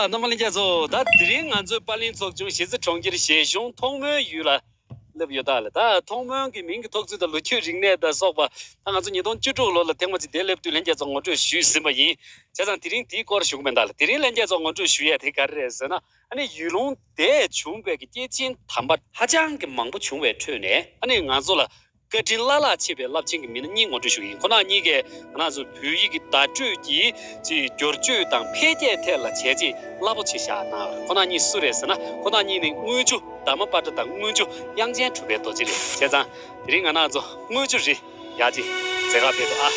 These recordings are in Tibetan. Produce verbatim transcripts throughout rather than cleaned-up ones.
རྣམ་པ་ལྷན་རྒྱས་ཚོ། ད་དེ་རིང་ང་ཚོའི་པར་ལེན་ཚོགས་ཆུང་གཞིས་རྩེ་གྲོང་ཁྱེར་བཞད་གཞུང་ཐོག་མོའི་ཡུལ་ལ་སླེབས་ཡོད་ད་ལ། ད་ཐོག་མོའི་གི་མིང་གི་ཐོག་ཚུལ་དང་ལོ་རྒྱུས་རིག་གནས་དང་སོགས་པ། ད་ང་ཚོ་ཉིས་སྟོང་བཅུ་དྲུག་ལོ་ལ་ཐེངས་མ་གཅིག་འདིར་སླེབས་དུས་ལྷན་རྒྱས་ཚོ་ངོ་སྤྲོད་ཞུས་ཟིན་པ་ཡིན། བྱས་ཙང་དེ་རིང་དེའི་སྐོར་ཞུ་གི་མེད་ད་ལ། དེ་རིང་ལྷན་རྒྱས་ཚོ་ངོ་སྤྲོད་ཞུ་ཡས་དེ་ག་རེ་རེད་ཟེར་ན། ཨ་ནི་ཡུལ་ལུང་དེར་བྱུང་བའི་གི་སྐྱེས་ཆེན་དམ་པ་ཧ་ཅང་གི་མང་པོ་བྱུང་བའི་ཁྲོད་ནས། ཨ་ནི་ང་ཚོ་ལ་བཀའ་དྲིན་བླ་ལྷག་ཆེ་བའི་རླབས་ཆེན་གྱི་མི་སྣ་གཉིས་ངོ་སྤྲོད་ཞུ་གི་ཡིན། ཁོ་ན་གཉིས་ཀས་ང་རང་ཚོ་བོད་ཡིག་གི་བརྡ་སྤྲོད་ཀྱི་ཅིག་བསྒྱུར་བཅོས་དང་འཕེལ་རྒྱས་ཐད་ལ་བྱས་རྗེས་རླབས་པོ་ཆེ་བཞག་གནང་བ་རེད། ཁོ་ན་གཉིས་སུ་རེད་ཟེར་ན། ཁོ་ན་གཉིས་ནི་དངུལ་ཆུ་དྷརྨ་པ་ཏྲ་དང་དངུལ་ཆུ་དབྱངས་ཅན་གྲུབ་པའི་རྡོ་རྗེ་རེད། བྱས་ཙང་དེ་རིང་ང་རང་ཚོ་དངུལ་ཆུ་རི་ཡར་ཅིག་མཛད་ག་ཕེབས་འདུག་ཨ།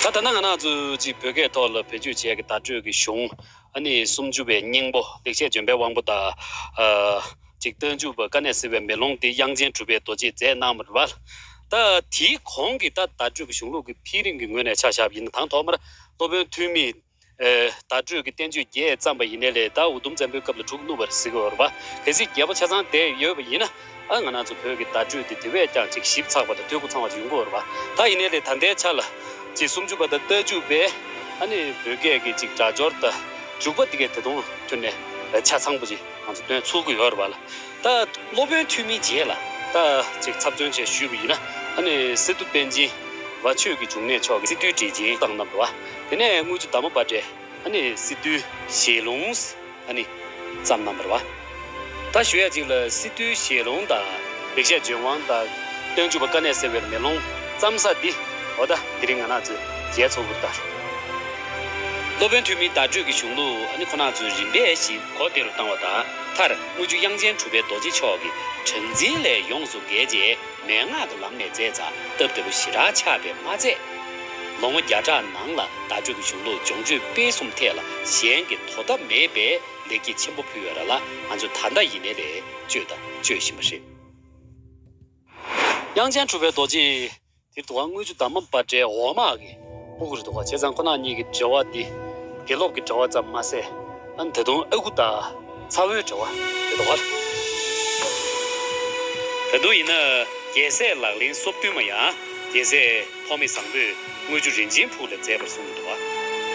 ད་ད་ལྟ་ང་རང་ཚོ་ཅིག་བོད་སྐད་ཐོག་ལ་བེད་སྤྱོད་བྱས་ཀྱི་བརྡ་སྤྲོད་ཀྱི་གཞུང་། ཨ་ནི་སུམ་ཅུ་པའི་སྙིང་པོ་ལེགས་བཤད་ལྗོན་པའི་དབང་པོ་དང་། ཨ། ཅིག་སྟོན་འཇུག་པ་དཀའ་གནད་སེལ་བའི་མེ་ལོང་དེ་དབྱངས་ཅན་གྲུབ་པའི་རྡོ་རྗེས་མཛད་གནང་བ་རེད་པ། ད་དེའི་གོང་གི་ད་བརྡ་སྤྲོད་ཀྱི་གཞུང་ལུགས་ཀྱི་འཕེལ་རིམ་གྱི་ངོས་ནས་ཆ་བཞག་པ་ཡིན་ན། དང་ཐོག་མར་སློབ་དཔོན་ཐོན་མིས། ཨེ། བརྡ་སྤྲོད་ཀྱི་བསྟན་བཅོས་བརྒྱད་བརྩམས་པ་ཡིན་ནའི་ལས། ད་འུ་དུམ་བཙན་པོའི་སྐབས་ལ་གྲུབ་ནུས་པ་རེད་ཟེར་གྱི་ཡོད་རེད་པ། གལ་སྲིད་རྒྱས་པོ་ཆ་ཚང་བསྡད་ཡོད་པ་ཡིན་ན། ཨ། ང་རང་ཚོ་བོད་ཀྱི་བརྡ་སྤྲོད་འདི་དེ་བས་ཀྱང་ཅིག་ཞིབ་ཚགས་པ་དང་འཐུས་སྒོ་ཚང་བ་ཅིག་ཡོང་གི་ཡོད་རེད་པ། ད་ཡིན་ནའི་ལས་ད་ལྟའི་ཆ་ལ་ཅིག་སུམ་ཅུ་པ་དང་རྟ་རྒྱུག་པའི། ཨ་ནི་བོད་སྐད་ཀྱི་ཅིག་སྒྲ་སྦྱོར་དང་འཇུག་པ་འདི་གའི་ད་དུང་ཁྱོན་ནས་ཆ་ཚང་པོ་ཅིག་ང་ཚོ་སྟོན་ཚུགས་ཀྱི་ཡོད་རེད་པ་ལ། ད་སློབ་དཔོན་ཐོན་མིའི་རྗེས་ལ་ད་ཅིག་ཚབ་མཚོན་བྱས་ཞུས་པ་ཡིན་ན། ཨ་ནི་སི་ཏུ་པཎ་ཆེན་བ་ཆོས་ཀྱི་འབྱུང་གནས་མཆོག་གིས་སི་ཏུའི་འགྲེལ་ཆེན་བཏང་གནང་བ། དེ་ནས་དངུལ་ཆུ་དྷརྨ་པ་ཏྲས་ཨ་ནི་སི་ཏུའི་ཞལ་ལུང་ཨ་ནི་བརྩམས་གནང་བ་རེད་པ། ད་ཞུ་ཡ་གཅིག་ལ་སི་ཏུའི་ཞལ་ལུང་དང་། ལེགས་བཤད་ལྗོན་དབང་དང་། སྟོན་འཇུག་པ་དཀའ་གནད་སེལ་བའི་མེ་ལོང་བརྩམས་ས་འདི། འོ་ད་དེ་རིང་ང་རང་ཚོས་མཇལ་ཚོར་གྱི་རེད་ད། སློབ་དཔོན་ཐོན་མིའི་བརྡ་སྤྲོད་ཀྱི་གཞུང་ལུགས་ཨ་ནི་ཁོ་ན་ཚོས་རིམ་པས་བཞིན་གོ་བདེ་རུ་བཏང་བ་དང་། མཐར་དངུལ་ཆུ་དབྱངས་ཅན་གྲུབ་པའི་རྡོ་རྗེ་མཆོག་གི་གྲངས་འཛིན་ལས་ཡོངས་སུ་བརྒལ་རྗེས། མན་ངག་གི་ལམ་ནས་མཛད་ཙང་སྟབས་བདེ་པོ་ཞེ་དྲག་ཆགས་པས་མ་ཚད། ལོ་ངོ་བརྒྱ་ཕྲག་ནང་ལ་བརྡ་སྤྲོད་ཀྱི་གཞུང་ལུགས་སྦྱོང་སྤྱོད་སྤེལ་གསུམ་ཐད་ལ་གཞན་གྱིས་དོ་ཟླ་མེད་པའི་ལེགས་སྐྱེས་ཆེན་པོ་ཕུལ་ཡོད་རེད་ལ། ང་ཚོས་ད་ལྟ་ཡིན་ནའི་ལས་བཅོས་དང་བཅོས་བཞིན་པ་རེད། དབྱངས་ཅན་གྲུབ་པའི་རྡོ་རྗེ་དེ་རེད་འདུག་ག་དངུལ་ཆུ་དྷརྨ་པ་ཏྲའི་འོག་མ་གི་སྤུ་གུ་རེད་འདུག་ག་བྱས་ཙང་ཁོ་ན་གཉིས་ཀྱི་འབྲེལ་བ་འདི་དགེ་སློབ་ཀྱི་འབྲེལ་བ་ཙམ་མ་ཟད། ཨ་ནི་ད་དུང་ཨ་ཁུ་དང་ཚ་བོའི་འབྲེལ་བ་རེད་འདུག་ག་ད་དུང་ཡིན་ན་རྒྱལ་སྲས་ལག་ལེན་སོ་བདུན་མ་ཡང་རྒྱལ་སྲས་ཐོགས་མེད་བཟང་པོས་དངུལ་ཆུ་རིན་ཆེན་ཕུག་ལ་མཛད་པར་གསུངས་འདུག་ག་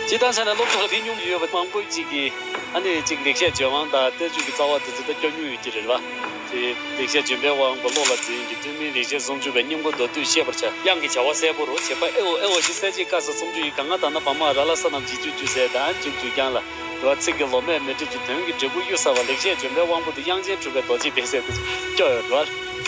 སྤྱིར་བཏང་ཆ་ནས་སློབ་གྲྭ་ལ་ཕེབས་མྱོང་ཡོད་པ་མང་པོ་ཅིག་གིས། ཨ་ནི་ཅིག་ལེགས་བཤད་ལྗོན་དབང་དང་བསྟན་བཅོས་ཀྱི་རྩ་བ་དེ་ཚོ་ད་སྐྱོར་མྱོང་ཡོད་ཀྱི་རེད་པ། དེ་ལེགས་བཤད་ལྗོན་པའི་དབང་པོ་བློ་ལ་འཛིན་གྱི། ཐོན་མིའི་ལེགས་བཤད་སུམ་ཅུ་པའི་སྙིང་པོ་མདོར་བསྡུས་བཤད་པར་བྱ། དབྱངས་ཀྱི་བྱ་བ་གསལ་པོ་རུ་བྱེད་པ། ཨེ་ཨོ་ཨེ་ཨོ་ཞེས་གསལ་བྱེད་ཀ་ས་སུམ་ཅུ་ཡི་ག་ང་ད་ན་བ་མ་ར་ལ་ས་རྣམས་འཇིགས་བྱེད་བཅུ་ཟེར། ད་འཇིགས་བཅུ་རྐྱང་ལ། རེད་པ། ཚིག་གི་ལོ་མས་མི་འགྲིབ་ཀྱི། དོན་གྱི་འབྲས་བུ་གཡུར་ཟ་བ། ལེགས་བཤད་ལྗོན་པའི་དབང་པོ་དེ། དབྱངས་ཅན་གྲུབ་པའི་རྡོ་རྗེ་འབད་ཟེར་དེ་སྐྱོར་ཡོད་རེད་པ།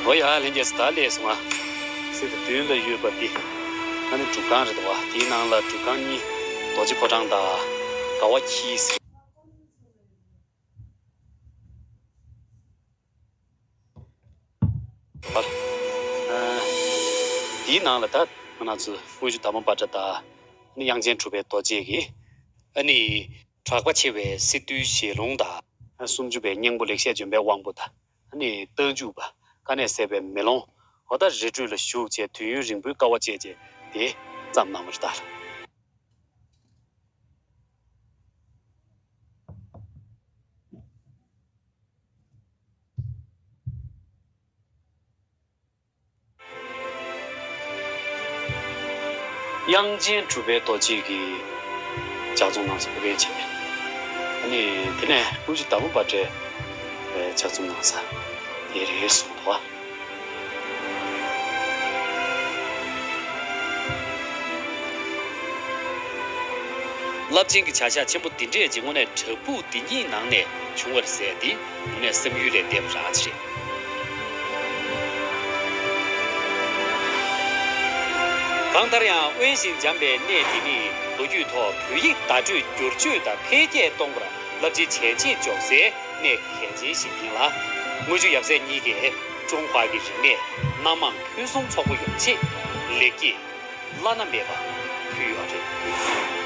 འོ་ཡ། ལྷན་རྒྱས་སུ་ད་སླེབས་སོང་ང་། གསེར་དང་བདུན་ལ་ཡོད་པ་འདི་ཨ་ནི་སྒྲུབ་ཁང་རེད་འདུག་ག་དེའི་ནང་ལ་སྒྲུབ་ཁང་གཉིས། རྡོ་རྗེ་ཕོ་བྲང་དང་དགའ་བ་འཁྱིལ་ཟེར། ཨ། འདིའི་ནང་ལ་ད་ང་རང་ཚོ་དངུལ་ཆུ་དྷརྨ་པ་ཏྲ་དང་། ཨ་ནི་དབྱངས་ཅན་གྲུབ་པའི་རྡོ་རྗེ་གི། ཨ་ནི་གྲགས་པ་ཆེ་བའི་སི་ཏུའི་ཞལ་ལུང་དང་། ཨ། སུམ་ཅུ་པའི་སྙིང་པོ་ལེགས་བཤད་ལྗོན་པའི་དབང་པོ་དང་། ཨ་ནི་རྟགས་འཇུག་པ་དཀའ་གནད་སེལ་བའི་མེ་ལོང་། འོ་ད་རི་ཁྲོད་ལ་བཞུགས་བྱས་དུས་ཡུན་རིང་པོའི་དཀའ་བ་སྤྱད་བྱས་དེ་བརྩམས་གནང་བ་རེད་ད། དབྱངས་ཅན་གྲུབ་པའི་རྡོ་རྗེ་གི་ལྗགས་རྩོམ་གནང་ས་བོད་སྐད་བྱས། ཨ་ནི་དེ་ནས་དངུལ་ཆུ་དྷརྨ་པ་ཏྲའི་ལྗགས་རྩོམ་གནང་ས་དེ་རེད་གསུངས་འདུག་བ། རླབས་ཆེན་གྱི་བྱ་གཞག་ཆེན་པོ་འདི་འདྲས་ཀྱི་དངོས་གནས་བྲག་ཕུག་འདི་ཉིད་ནང་ནས་བྱུང་བ་རེད་ཟེར་ཏེ། དངོས་གནས་བསམ་ཡུལ་ལས་འདས་པ་རང་ཅིག་རེད། གང་ལྟར་ཡང་དབེན་ཞིང་འཇམ་པའི་གནས་འདི་ནི་ལོ་རྒྱུས་ཐོག་བོད་ཡིག་བརྡ་སྤྲོད་བསྒྱུར་བཅོས་དང་འཕེལ་རྒྱས་གཏོང་བར་རླབས་ཆེའི་བྱས་རྗེས་འཇོག་སའི་གནས་གལ་ཆེན་ཞིག་ཡིན་ལ། དངུལ་ཆུ་ཡབ་སྲས་གཉིས་ཀས་ཀྲུང་ཧྭ་གི་རིག་གནས་སྣ་མང་ཕུན་སུམ་ཚོགས་པོ་ཡོང་ཆེད་ལེགས་སྐྱེས་བླ་ན་མེད་པ་ཕུལ་ཡོད་རེད།